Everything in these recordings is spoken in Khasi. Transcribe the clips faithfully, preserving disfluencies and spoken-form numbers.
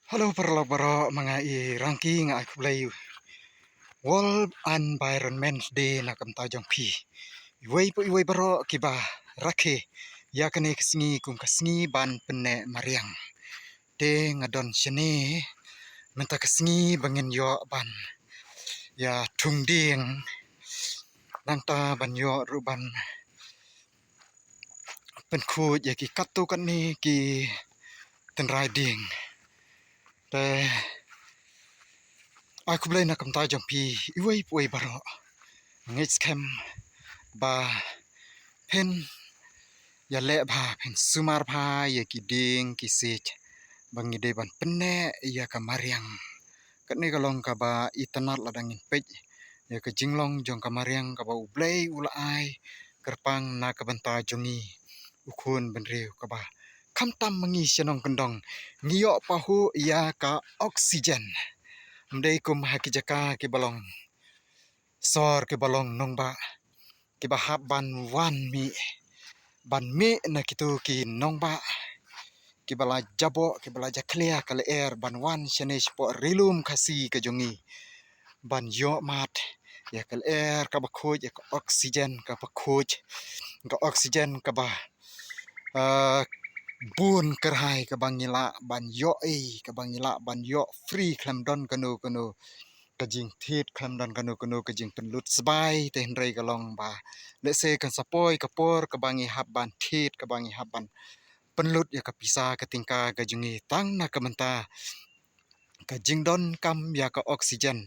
Hello paralok baroh, ma nga i Rangki nga ai khublei World Environment Day na ka bynta jong phi. Iwei pa iwei baroh kiba rakhe ïa kane ka sngi kum ka sngi ban pynneh mariang. Te nga don shane mynta ka sngi ba ngin ïoh ban ïa thung dieng, nangta ban ïoh ruh ban pynkhuid ïa ki katto katne ki tynrai dieng. Te ai khublei na ka bynta jong phi iwei pa iwei baroh. Ngeit skhem ba phin ïaleh bha, phin sumar bha ïa ki dieng ki siej ba ngi dei ban pynneh ïa ka mariang. Katne ka long kaba itynnad lada ngin peit ïa ka jinglong jong ka mariang kaba U Blei u la ai kyrpang na ka bynta jong ngi u khun bynriew, kaba khamtam ma ngi shnong kyndong ngi ïoh pahuh ïa ka oxygen. Ym dei kum ha ki jaka kiba long sor, kiba long nongbah, kiba hap ban wan mih, ban mih na kito ki nongbah kiba la jaboh, kiba la jakhlia ka lyer ban wan shane shapoh Ri Lum Khasi ka jong ngi ban ïoh mad ïa ka lyer kaba khuid, ïa ka oxygen kaba khuid, ka oxygen kaba, ah, bun kyrhai kaba ngi lah ban ïoh ei, kaba ngi lah ban ïoh free, khlem don kano kano ka jingthied, khlem don kano kano ka jingpynlut sbai. Te hynrei ka long ba lehse kan sa poi ka por kaba ngi hap ban thied, kaba ngi hap ban pynlut ïa ka pisa ka tyngka ka jong ngi tang na ka bynta ka jingdonkam ïa ka oxygen.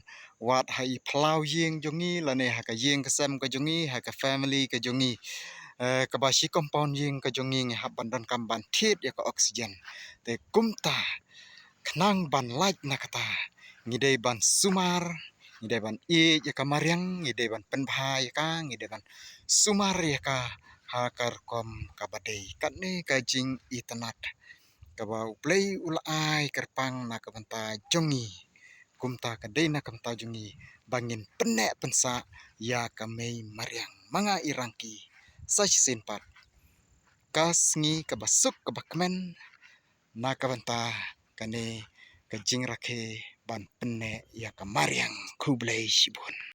Wat ha i phyllaw ïing jong ngi lane ha ka ïing ka sem ka jong ngi, ha ka family ka jong ngi, eh, kaba shi compound ïing ka jong ngi, ngi hap ban donkam ban thied ïa ka oxygen. Te kumta khnang ban lait na kata ngi dei ban sumar, ngi dei ban ïeit ïa ka mariang, ngi dei ban pynbha ïa ka, ngi dei ban sumar ïa ka ha ka rukom kaba dei. Katne ka jingitynnad kaba U Blei u la ai kyrpang na ka bynta jong ngi. Kumta ka dei na ka bynta jong ngi ba ngin pynneh pynsah ïa ka mei mariang. Ma nga i Rangki, sa shisien pat ka sngi kaba suk kaba kmen na ka bynta kane ka jingrakhe ban pynneh ïa ka mariang. Khublei shibun.